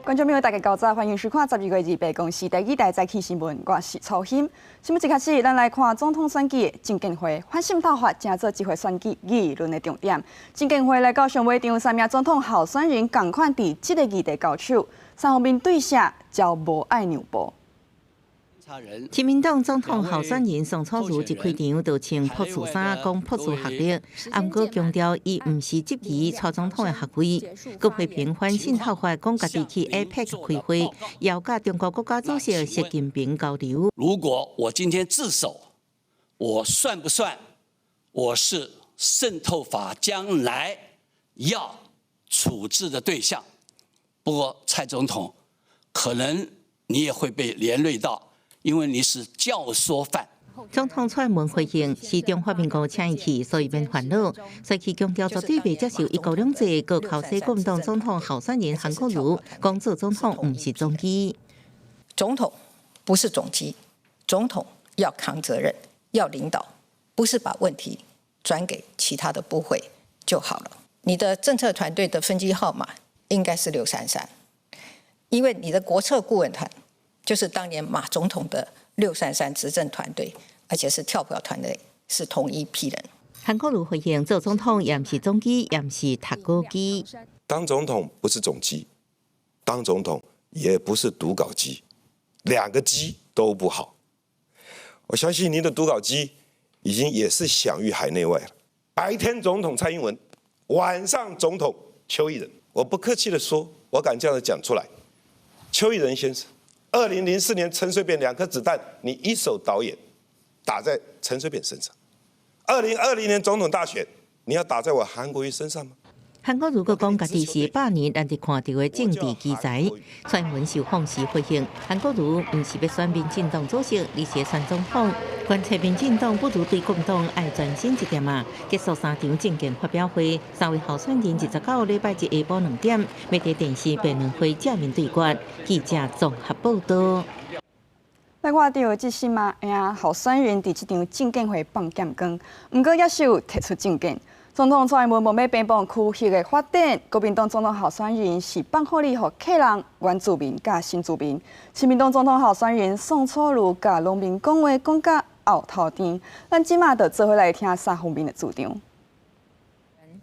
觀眾朋友，大家早，歡迎收看12月28公視第二台早起新聞，我是曹欣。新聞一開始，咱來看總統選舉的政見會，反滲透法成做這回選舉議論的重點。政見會來到上尾場，三名總統候選人仝款佇這个議題交手，三方面對數就無愛讓步。親民黨總統候選人宋楚瑜一開場就穿博士衫講博士學歷，毋過強調伊毋是質疑蔡總統的學位。閣批評反滲透法講家己去 APEC 開會，邀佮中國國家主席習近平交流。如果我今天自首，我算不算我是滲透法將來要處置的對象？不過蔡總統，可能你也會被連累到。因為你是教唆犯。總統蔡英文回應是中華民國請伊去，所以免煩惱。隨去強調絕對袂接受一國兩制，閣剾洗國民黨總統候選人韓國瑜，講做總統毋是總機。總統不是總機，總統要扛責任，要領導，不是把問題轉給其他的部會就好了。你的政策團隊的分機號碼應該是633，因為你的國策顧問團就是當年馬總統的633執政團隊，而且是跳票團隊，是同一批人。韓國瑜回應做總統也毋是總機，也毋是讀稿機。當總統不是總機，當總統也不是讀稿機，兩個機都不好。我相信您的讀稿機已經也是享譽海內外了。白天總統蔡英文，晚上總統邱義仁。我不客氣的說，我敢這樣子講出來，邱義仁先生。2004年陳水扁兩顆子彈，你一手導演打在陳水扁身上。2020年總統大選，你要打在我韓國瑜身上嗎？韓國瑜閣講家己是百年難得看著的政治奇才。蔡英文受訪時回應，韓國瑜毋是欲選民進黨主席，而是選總統。觀察民進黨不如對國民黨愛專心一點啊！結束三場政見發表會，三位候選人29禮拜日下晡2點，欲佇電視辯論會正面對決。記者綜合報道。來看著這四名候選人佇這場政見會放劍光，毋過也是有提出政見。總統蔡英文無欲偏幫區域的發展，國民黨總統候選人是放福利予客人、原住民佮新住民。親民黨總統候選人宋楚瑜共農民講話講甲喉頭甜，咱這馬就做伙來聽三方面的主張。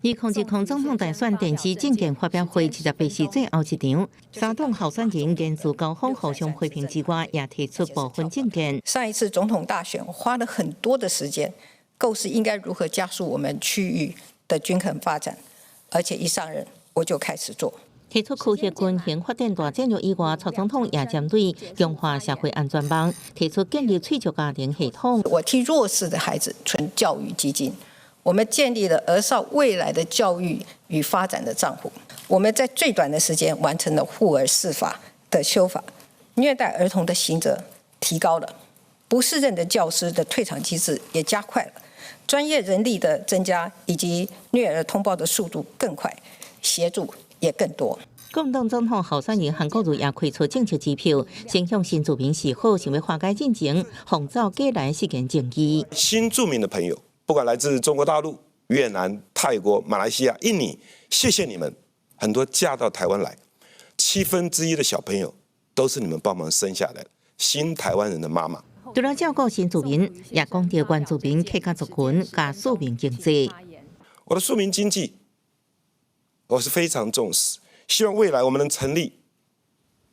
2020總統大選電視政見發表會，28是最後一場，三黨候選人言辭交鋒，互相批評之外，也提出部分政見。上一次總統大選花了很多的時間，構思應該如何加速我們區域的均衡發展，而且一上任我就開始做。提出區域均衡發展大戰略以外，蔡總統也針對強化社會安全網，提出建立脆弱家庭系統。我替弱勢的孩子存教育基金，我們建立了兒少未來的教育與發展的賬戶。我們在最短的時間完成了護兒釋法的修法，虐待兒童的刑責提高了，不適任的教師的退場機制也加快了。專業人力的增加以及虐兒通報的速度更快，協助也更多。國民黨總統候選人韓國瑜也開出政策支票，先向新住民示好，想欲化解戰爭，防走過來事件爭議。新住民的朋友，不管來自中國大陸、越南、泰國、馬來西亞、印尼，謝謝你們，很多嫁到台灣來，1/7的小朋友都是你們幫忙生下來的新台灣人的媽媽。除了照顧新住民，也講著原住民客家族群佮庶民經濟。我的庶民經濟，我是非常重視，希望未來我們能成立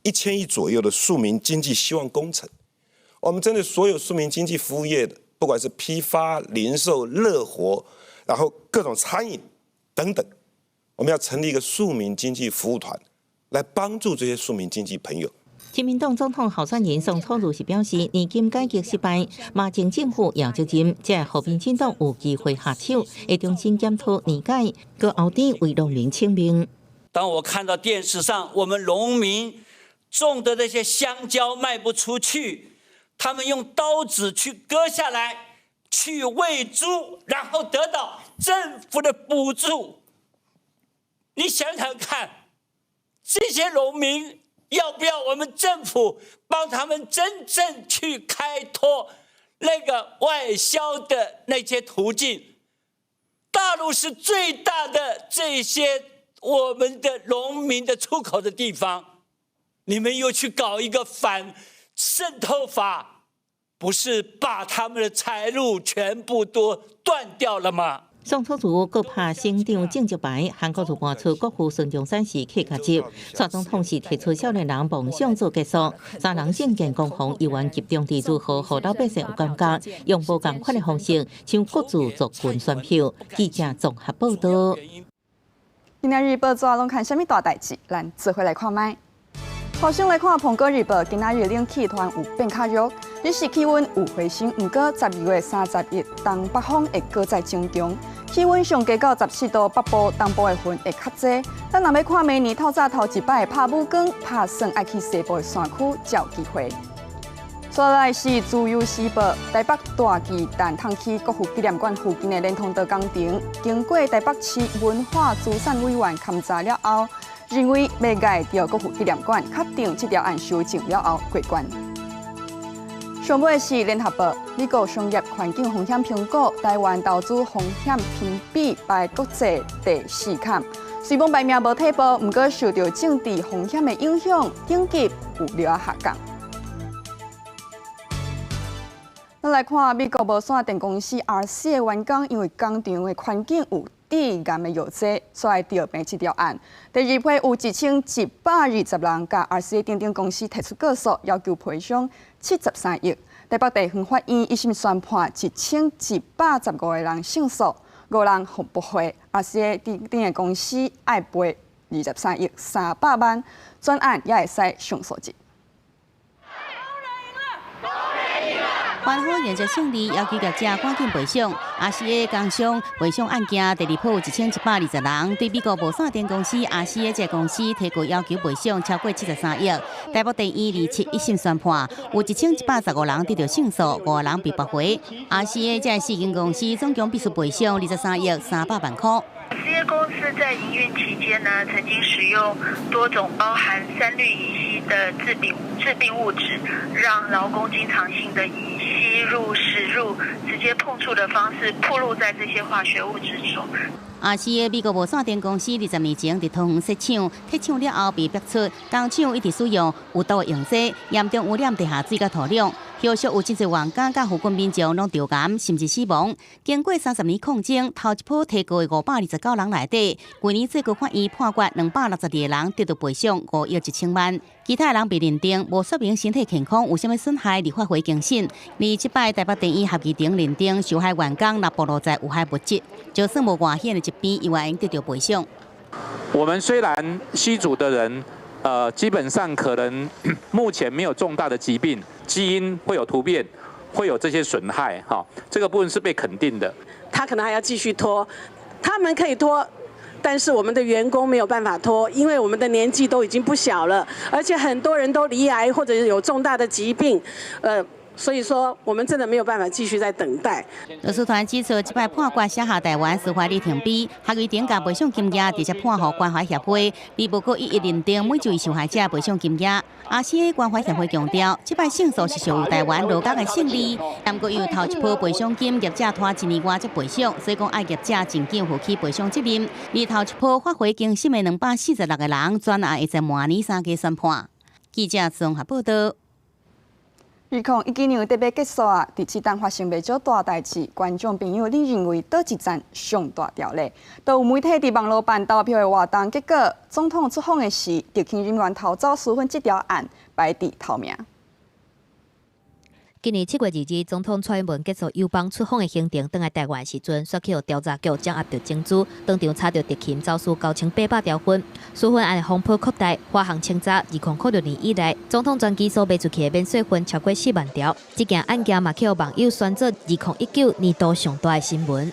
1000億左右的庶民經濟希望工程。我們針對所有庶民經濟服務業的，不管是批發、零售、樂活，然後各種餐飲等等，我們要成立一個庶民經濟服務團，來幫助這些庶民經濟朋友。親民黨總統候選人宋楚瑜是表示，年金改革失敗，嘛前政府也有責任，這予民進黨有機會下手，會重新檢討年改，閣後天為農民請命。當我看到電視上我們農民種的那些香蕉賣不出去，他們用刀子去割下來，去餵豬，然後得到政府的補助。你想想看，這些農民要不要我們政府幫他們真正去開拓那個外銷的那些途徑？大陸是最大的這些我們的農民的出口的地方。你們又去搞一個反滲透法，不是把他們的財路全部都斷掉了嗎？宋楚瑜閣拍省長政績牌，韓國瑜搬出國父孫中山是客家籍，蔡總統是提出少年人夢想做結束，三人政見攻防猶原集中佇如何予老百姓有感覺，用無仝款的方式搶各自族群選票。記者綜合報道。今仔日報紙攏看啥物大代誌？咱做伙來看覓。頭先來看《蘋果日報》，今仔日冷氣團有變較弱，日時氣溫有回升，毋過12月31東北風會閣再增強，氣溫上低到17度，北部、東部的雲會較濟。咱若欲看明年透早頭一擺拍武光，拍算愛去西部的山區才有機會。煞來是《自由時報》，台北大巨蛋通區國父紀念館附近的連通道工程，經過台北市文化資產委員勘查了後，認為欲蓋著國父紀念館，確定這條案修正了後過關。上尾是聯合報，美國商業環境風險評估，台灣投資風險評比排國際第四坎。雖罔排名無退步，毋過受著政治風險的影響，等級有略下降。咱來看美國無線電公司 RCA 的員工，因為工廠的環境有致癌的藥劑，所以著病這條案。第二批有1120人，共 RCA 等等公司提出告訴，要求賠償73億。台北地方法院一審宣判1115個人勝訴，五人予駁回。RCA 等等的公司愛賠23億300萬，全案也會使上訴一。歡呼迎接勝利，要求業者趕緊賠償。RCA 工傷賠償案件第二波有1120人對美國無線電公司 RCA 這公司提告要求賠償超過73億。台北地院27一審宣判，有1115人得著勝訴，五個人被駁回。RCA 這四間公司總共必須賠償23億300萬塊。 RCA 公司在營運期間呢，曾經使用多種包含三氯乙烯的致病物質，讓勞工經常性的以吸入、食入、直接碰觸的方式，暴露在這些化學物質中。 RCA 美國無線電公司20年前佇桃園設廠，撤廠了後被逼出工廠一直使用有毒的溶劑，嚴重污染地下水佮土壤。後續有真濟員工佮附近民眾攏著癌，甚至死亡。經過30年抗爭，頭一波提告的529人內底，去年最高法院判決262個人得到賠償5億1千萬，其他人被認定無說明身體健康有啥物損害，而發回重審。而這擺台北地院合議庭認定受害員工若暴露在有害物質，就算無外顯的疾病，猶會用得著賠償。我們雖然吸毒的人，基本上可能目前沒有重大的疾病。基因會有突變，會有這些損害，哈，這個部分是被肯定的。他可能還要繼續拖，他們可以拖，但是我們的員工沒有辦法拖，因為我們的年紀都已經不小了，而且很多人都罹癌或者有重大的疾病，所以說，我們真的沒有辦法繼續再等待。律師團指出，這擺判決寫下台灣司法里程碑，合議庭共賠償金額直接判予關懷協會，而無閣一一認定每一位受害者賠償金額。RCA 關懷協會強調，這擺勝訴是屬於台灣勞工的勝利，毋過由頭一波賠償金業者拖一年外才賠償，所以講愛業者盡緊負起賠償責任。而頭一波發回更審的246個人，全案會在明年三月宣判。記者綜合報道。2019年得欲結束啊！佇這冬發生袂少大代誌，觀眾朋友，你認為佗一站上大條咧？都有媒體佇網路辦投票的活動，結果總統出訪的時，特勤人員偷走私分這條案排佇頭名。今年7月2日，總統蔡英文結束友邦出訪的行程，轉來台灣時陣，煞去予調查局掌握著證據，當場查著特勤走私9800條份，私分案風波擴大，華航清查2006年以來，總統專機所賣出去的免稅份超過4萬條。這件案件嘛，去予網友選做2019年度上大的新聞。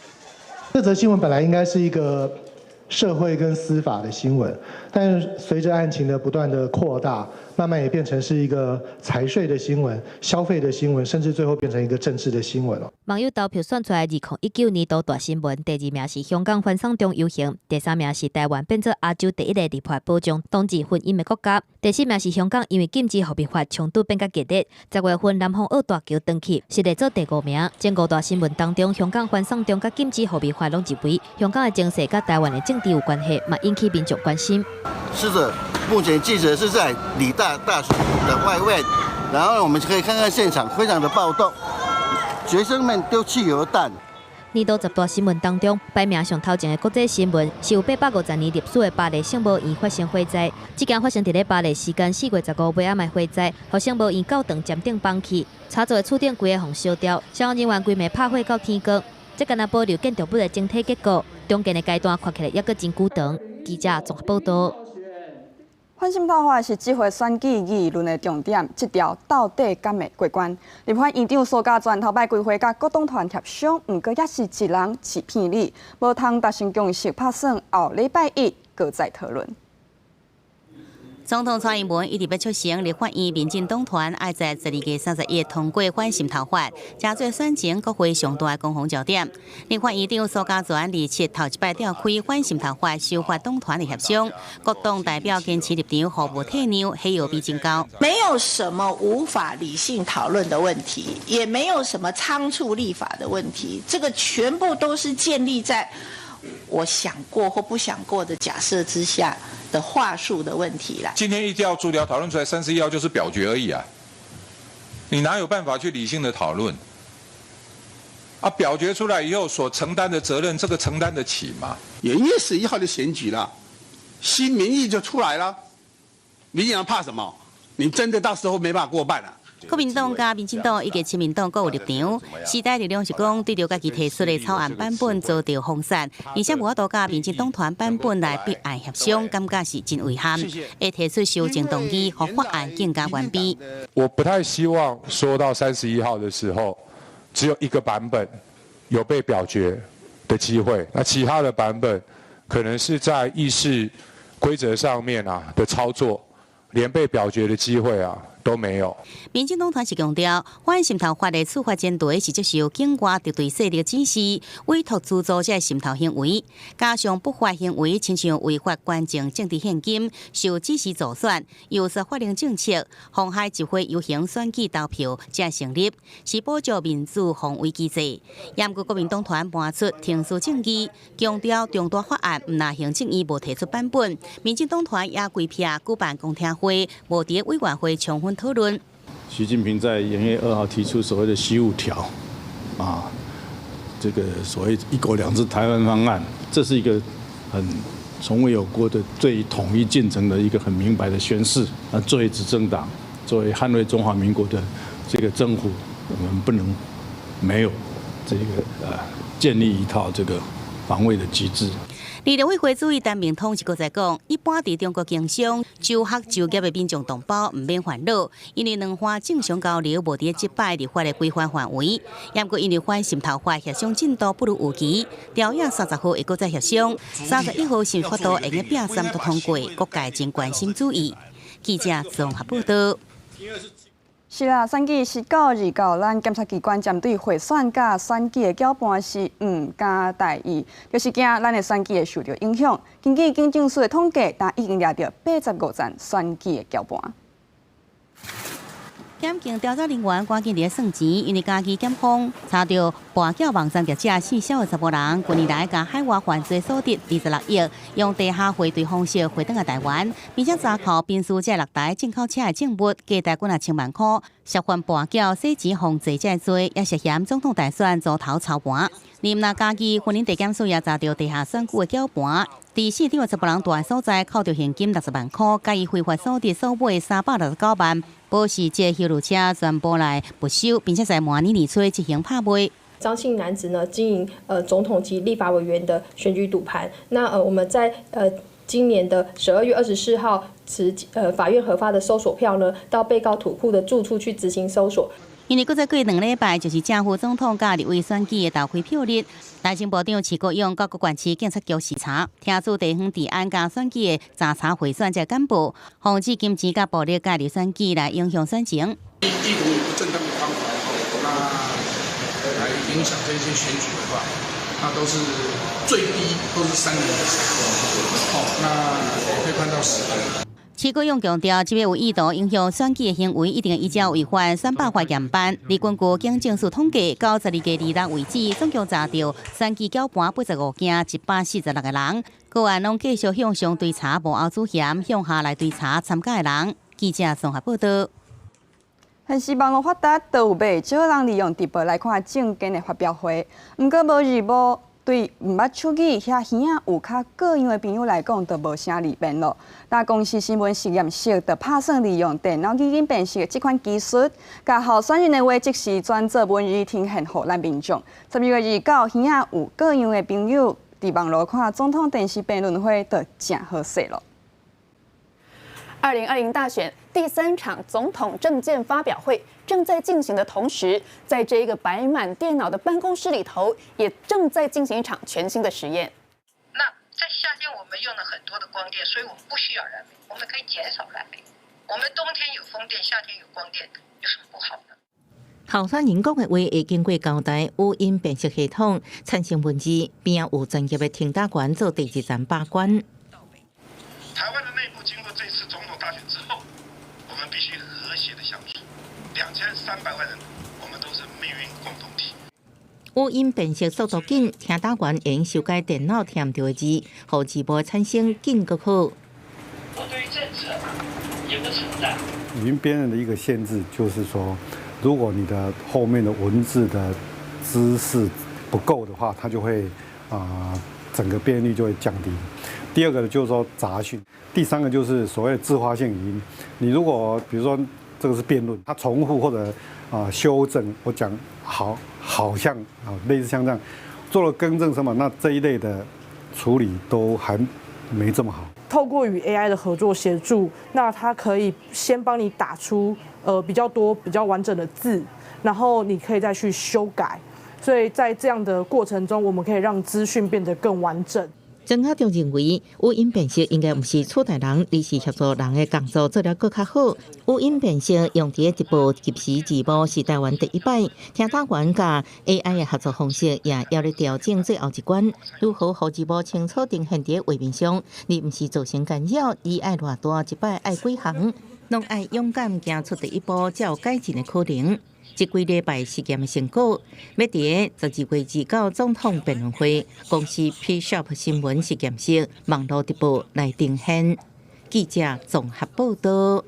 這則新聞本來應該是一個社會跟司法的新聞，但是隨着案情的不斷的擴大，慢慢也變成是一個財稅的新聞、消費的新聞，甚至最後變成一個政治的新聞了。網友投票選出來，2019年度大新聞，第二名是香港反送中遊行，第三名是台灣變做亞洲第一個立法保障同志婚姻的國家，第四名是香港因為禁止酷刑法衝突變較激烈，10月份南風澳大橋斷去，是列做第五名。這五大新聞當中，香港反送中佮禁止酷刑法攏入圍。香港的情勢佮台灣的政治有關係，嘛引起民眾關心。是的。目前記者是在理大大學的外面，然後我們可以看看現場非常的暴動，學生們丟汽油彈。年度十大新聞當中，排名上頭前的國際新聞是有850年歷史的巴黎聖母院發生火災。這件發生佇咧巴黎時間4月15尾暗的火災，予聖母院教堂尖頂崩去，插座的厝頂規个予燒掉，消防人員規暝拍火到天光，這敢若保留建築物的整體結構，重建的階段看起來猶閣真久長。記者綜合報道。反滲透法是這回選舉議論的重點，這條到底敢會過關？立法院長蘇嘉全頭擺規會佮各黨團協商，毋過猶是一人一片理，無通達成共識，拍算後禮拜一閣再討論。總統蔡英文一直欲促成立法院民進黨團愛在12月31通過反滲透法，成做選前國會上大的攻防焦點。立法院長蘇嘉全27頭一擺召開反滲透法修法黨團的協商，各黨代表堅持立場，互無退讓，火藥味真高。沒有什麼無法理性討論的問題，也沒有什麼倉促立法的問題，這個全部都是建立在我想過或不想過的假設之下的話術的問題啦。今天一定要逐條討論出來，31號就是表決而已啊！你哪有辦法去理性的討論？啊，表決出來以後所承擔的責任，這個承擔得起嗎？ 元月11號的選舉了，新民意就出來了，民進黨怕什麼？你真的到時候沒辦法過半了。國民黨佮民進黨以及親民黨各有立場。時代力量是講，對著家己提出的草案版本遭著封殺，而且無法度佮民進黨團版本來彼案協商，感覺是真遺憾。會提出修正動議，予法案更加完備。我不太希望說到31號的時候，只有一個版本有被表決的機會，那其他的版本可能是在議事規則上面啊的操作，連被表決的機會啊都沒有。民進黨團是強調，反滲透法的處罰前提是接受境外敵對勢力指示，委託資助這滲透行為，加上不法行為，親像違法捐贈政治獻金、受指示助選、遊說法令政策、妨害集會遊行選舉投票，才成立，是保障民主防衛機制。毋過國民黨團搬出程序正義，強調重大法案毋若行政院無提出版本，民進黨團也規避舉辦公聽會，無佇委員會充分討論。習近平在元月2號提出所謂的“習五條”，啊，這個所謂“一國兩制”台灣方案，這是一個很從未有過的對統一進程的一個很明白的宣示。那作為執政黨，作為捍衛中華民國的這個政府，我們不能沒有這個建立一套這個防衛的機制。立委會主委陳明通是閣再講，一般佇中國經商、就學就業的民眾同胞毋免煩惱，因為兩岸正常交流無佇這擺立法的規範範圍。毋過因為反滲透法協商進度不如預期，調影30號會閣再協商，31號是法度會用變三都通過，各界真關心注意。記者綜合報道。是啦，選舉是到二到，咱檢察機關針對賄選佮選舉的攪拌是毋敢大意，就是驚咱的選舉會受著影響。根據警政署的統計，但已經掠著85站選舉的攪拌。檢警調查人員趕緊佇咧算錢，因為嘉義檢方查著跋筊網站業者姓蕭的查埔人，近年來共海外犯罪所得26億，用地下匯兌方式匯轉來台灣，並且查扣賓士這6台進口車的證物，價值幾若千萬箍，涉犯跋筊洗錢犯罪這罪，也涉嫌總統大選組頭操盤。另外，嘉義雲林地檢署也查著地下選舉的攪盤，佇市長的查埔人蹛的所在，扣著現金60萬箍，佮伊非法所得所買369萬，保時捷休旅車全部來沒收，並且在明年年初執行拍賣。張姓男子呢，經營總統及立法委員的選舉賭盤。那我們在今年的12月24號持法院核發的搜索票呢，到被告土庫的住處去執行搜索。因為閣再過2禮拜就是正副總統佮立委選舉的投開票日，內政部長徐國勇佮各縣市警察局視察，聽取地方治安佮選舉的查查賄選這簡報，防止金錢佮暴力介入選舉來影響選情。意圖以不正當的方法，那來影響這些選舉的話，那都是最低都是3年以上，哦，那也可以判到10年。徐國勇強調，這個有意圖影響選舉的行為，一定會依照違反選罷法嚴辦。而根據警政署統計，到12月26為止，總共查著選舉攪盤85件，146個人。個案攏繼續向上追查，幕後主嫌向下來追查參加的人。記者綜合報道。現時網路發達，都有袂少人利用直播來看政見的發表會。毋過無字幕，對毋捌手語遐耳仔有較過樣的朋友來講，就無啥利便咯。但公視新聞實驗室就拍算利用電腦語音辨識的這款技術，共候選人的話即時轉做文字呈現予咱民眾。12月29，耳仔有過樣的朋友佇網路看總統電視辯論會，就誠好勢咯。 2020大選第三場總統政見發表會正在進行的同時，在這一個擺滿電腦的辦公室裡頭，也正在進行一場全新的實驗。那在夏天，我們用了很多的光電，所以我們不需要燃煤，我們可以減少燃煤。我們冬天有風電，夏天有光電，有什麼不好呢？候選人講的話會經過交代語音辨識系統產生文字，邊有專業的聽打員做第二層把關。台灣的內部經過這次總統大選之後，我們必須和諧的相處。2300萬人，我們都是命運共同體。語音辨識速度緊，聽打員會修改電腦聽著的字，予字幕產生緊閣好。我對於政策也不存在。語音辨認的一個限制就是說，如果你的後面的文字的知識不夠的話，它就會整個辨認率就會降低。第二個就是說雜訊，第三個就是所謂自發性語音。你如果比如說這個是辯論，它重複或者修正，我講好好像啊類似像這樣做了更正什麼，那這一類的處理都還沒這麼好。透過與 AI 的合作協助，那它可以先幫你打出比較多、比較完整的字，然後你可以再去修改。所以在這樣的過程中，我們可以讓資訊變得更完整。專家就認為，語音辨識應該毋是取代人，而是協助人的工作做得閣較好。語音辨識用佇直播即時字幕是台灣第一擺，聽打員佮 AI 的合作方式也猶咧調整最後一關，如何予字幕清楚呈現佇畫面上，而毋是造成干擾。字愛偌大，一擺愛幾行，攏愛勇敢行出第一步，才有改進的可能。這幾禮拜實驗的成果，欲佇12月29總統辯論會，公視 P Sharp 新聞實驗室網路直播來呈現。記者綜合報道。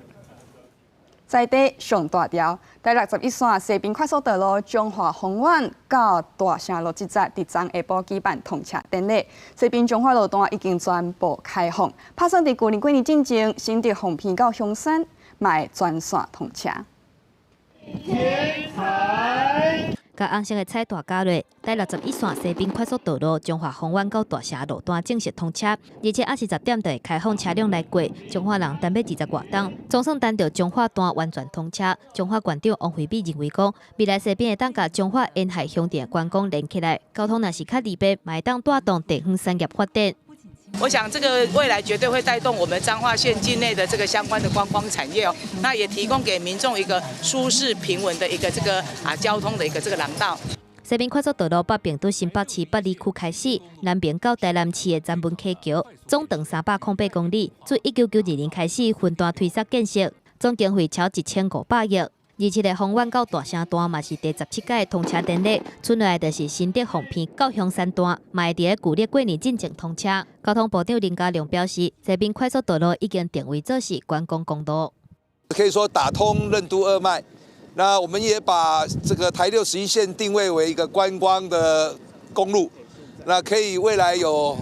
在地上大條，台61線西濱快速道路彰化豐原到大城路這節，佇昨下晡舉辦通車典禮。西濱彰化路段已經全部開放，拍算佇舊年過年進前，新竹鳳鼻到香山嘛會全線通車。天才。共紅色的彩帶加落，台61線西濱快速道路彰化豐原到大城路段正式通車，而且暗時10點就會開放車輛來過。彰化人等欲20外冬，總算等著彰化段完全通車。彰化縣長王惠美認為講，未來西濱會當共彰化沿海鄉鎮觀光連起來，交通若是較利便，嘛會當帶動地方產業發展。我想這個未來絕對會帶動我們彰化縣境內的這個相關的觀光產業哦，那也提供給民眾一個舒適平穩的一個這個交通的一個這個廊道。西濱快速道路北爿佇新北市八里區開始，南爿到台南市的三文溪橋，總長308公里，自1992年開始分段推捒建設，總經費超1500億。27日豐原到大城段嘛是第17屆通車典禮，剩落來就是新竹鳳鼻到香山段，嘛會佇咧舊曆過年進前通車。交通部長林佳龍表示，西濱快速道路已經定位做是觀光公路，可以說打通任督二脈。那我們也把這個台61線定位為一個觀光的公路，那可以未來有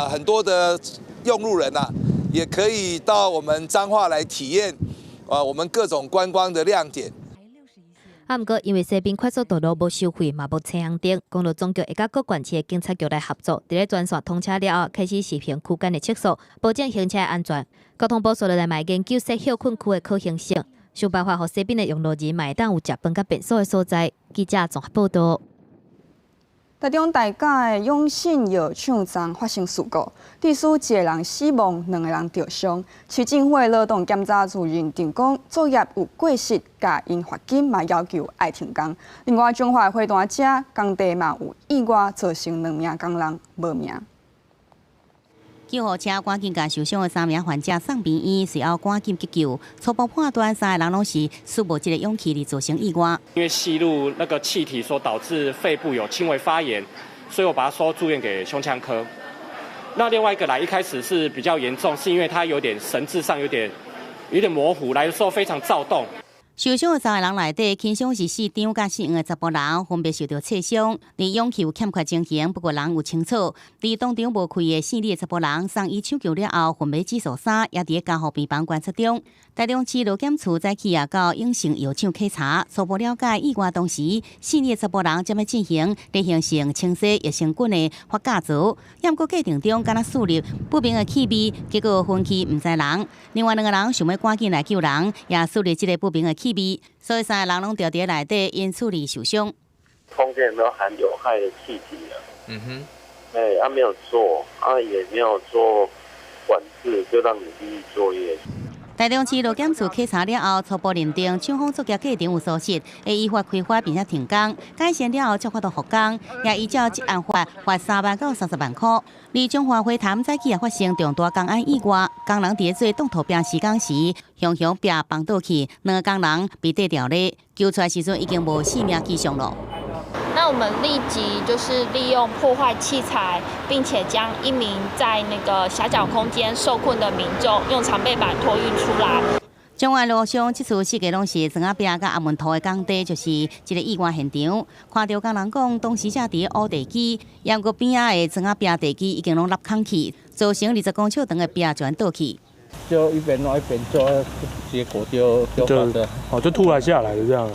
很多的用路人啊，也可以到我們彰化來體驗啊我們各種觀光的亮點。啊，毋過因為西濱快速道路無收費，嘛無青紅燈，公路總局會佮各縣市的警察局來合作，佇咧全線通車了後，開始實行區間的測速，保證行車安全。交通部紲落來嘛會研究設歇睏區的可行性，想辦法予西濱的用路人嘛會當有食飯佮便所的所在。記者綜合報道。台中大甲的永信藥廠昨發生事故，致使一個人死亡，兩個人著傷。市政府的勞動檢查處認定講，作業有過失，共𪜶罰金嘛要求愛停工。另外，彰化花壇遮工地嘛有意外，造成兩名工人無命。救護車趕緊共受傷的三名患者送病院，隨後趕緊急救。初步判斷三个人攏是輸無這个氧氣而造成意外。因為吸入那個氣體所導致肺部有輕微發炎，所以我把他收住院給胸腔科。那另外一個來一開始是比較嚴重，是因為他有點神智上有點模糊，來的時候非常躁動。受傷的三个人內底，輕傷是姓張佮姓黃的查埔人，分別受著刺傷。佇氧氣有欠缺情形，不過人有清楚。佇當場無開的姓李的查埔人送醫搶救了後，昏迷指數3，也佇加護病房觀察中。台中市勞檢處早起也到永盛藥廠稽查，初步了解意外當時姓李的查埔人正欲進行例行性清洗益生菌的發酵槽，毋過過程中敢若輸入不明的氣味，結果昏去毋知人。另外兩個人想欲趕緊來救人，也輸入這个不明的氣味，所以三個人攏著佇內底因處理受傷。空間有沒有含有害的氣體啊？嗯哼，哎，他沒有做，啊，也沒有做管制，就讓你繼續作業。台中市勞檢處稽查了後，初步認定廠方作業過程有疏失，會依法開罰並且停工，改善了後才法度復工，也依照職安法罰3萬到30萬塊。而彰化花壇早起也發生重大工安意外，工人佇咧做擋土壁施工時，雄雄壁崩倒去，兩个工人被綴牢咧，救出來時陣已經無性命跡象咯。那我們立即就是利用破壞器材，並且將一名在那個狹小空間受困的民眾用長背板托運出來。彰化路上這次四界攏是磚仔壁佮阿門土的工地，就是這个意外現場。看著工人講，當時正佇咧挖地基，毋過邊仔的磚仔壁地基已經攏凹空去，造成20公尺長的壁全倒去。就一邊弄一邊做，結果就就哦，就突然下來的這樣。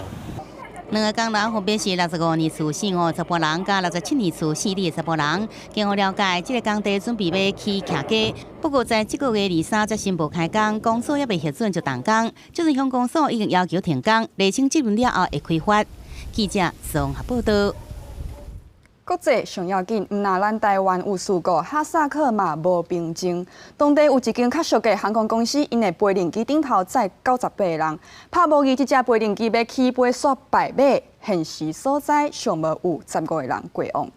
兩个工人分別是65年次姓黃查埔人，佮67年次姓李的查埔人。經過了解，這个工地準備欲起徛家，不過在這个月23才宣布開工，公所猶未核准就動工。這陣鄉公所已經要求停工，釐清責任了後會開罰。記者綜合報道。國際上要緊，毋但咱台灣有事故，哈薩克嘛無平靜。當地有一間較俗的航空公司，𪜶的飛行機頂頭載98個人，拍無預這隻飛行機欲起飛煞敗馬，現時所在上無有15個人過往。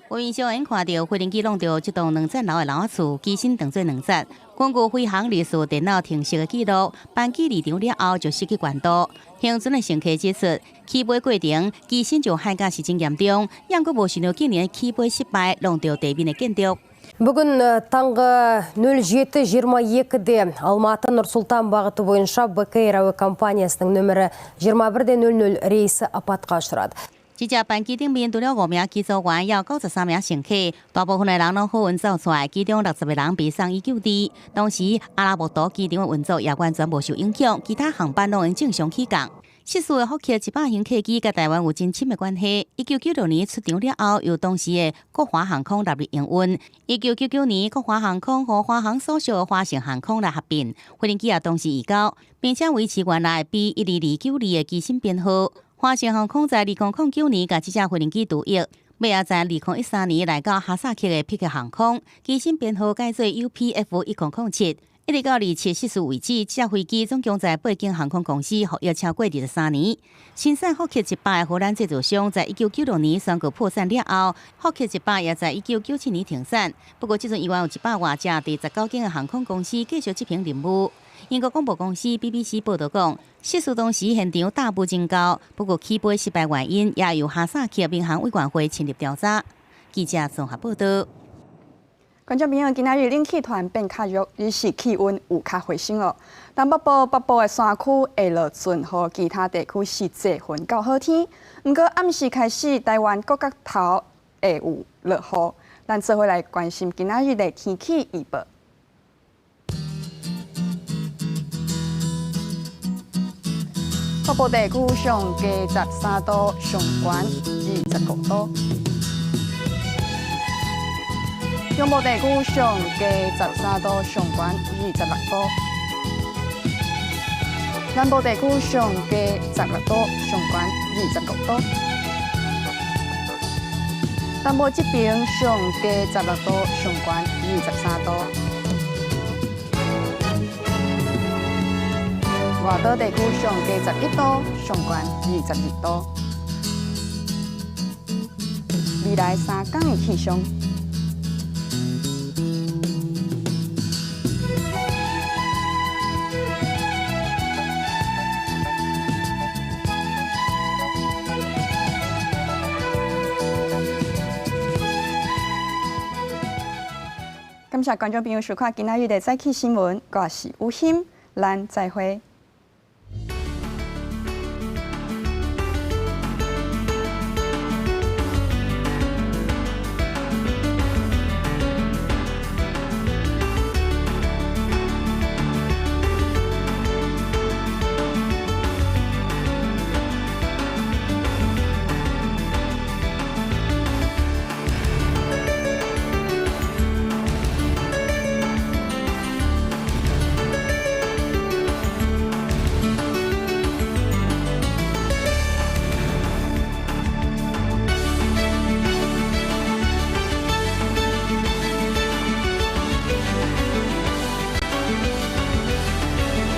畫面上𪜶看著飛行機挵著這棟兩層樓的樓仔厝，機身當做兩節。根據飛行歷史電腦程式的記錄，班機離場了後就失去關注。幸存的乘客指出，起飛過程機身就海甲是真嚴重，猶閣無想著竟然起飛失敗，挵著地面的建築。 Бүгін таңғы 07.22-де Алматы Нұр-Сұлтан бағыты бойынша Бек Эйр әуе компаниясының нөмірі 21.00 рейсі апатқа ұшырады. 這隻班機頂面除了5名機組員，猶有93名乘客，大部分的人攏好運走出來，其中60個人被送醫救治。當時阿拉木圖機場的運作也完全無受影響，其他航班攏會正常起降。失事的福克100型客機佮台灣有真親密關係。1996年出廠了後，由當時的國華航空納入營運。1999年，國華航空和華航所屬的華盛航空來合併，飛行機也同時移交，並且維持原來 B12292的機身編號。華盛航空在2009年共這隻飛行機除役，尾仔在2013年來到哈薩克的匹克航空，機身編號改做 UPF 1007。一直到27失事為止，這隻飛機總共在八間航空公司服役超過23年。生產福克100的荷蘭製造商在1996年宣告破產了後，福克一百也在1997年停產。不過，這陣依然有100外隻佇19間的航空公司繼續執行任務。英國廣播公司 BBC 報道講，失事當時現場大霧真高，不過起飛失敗原因也由哈薩克民航委員會深入調查。記者綜合報道。觀眾朋友，今仔日冷氣團變較弱，日時氣溫有較回升囉。東北部、北部的山區會落陣雨，其他地區是濟雲到好天。毋過暗時開始，台灣各角頭會有落雨。咱做伙來關心今仔日的天氣預報。北部地區上低13度，上懸25度。中部地區上低13度，上懸26度。南部地區上低16度，上懸25度。東部這邊上低16度，上懸23度。外島地區上低11度，上懸22度。未來3工的氣象。感謝觀眾朋友收看今仔日的早起新聞，我是吳欣，咱再會。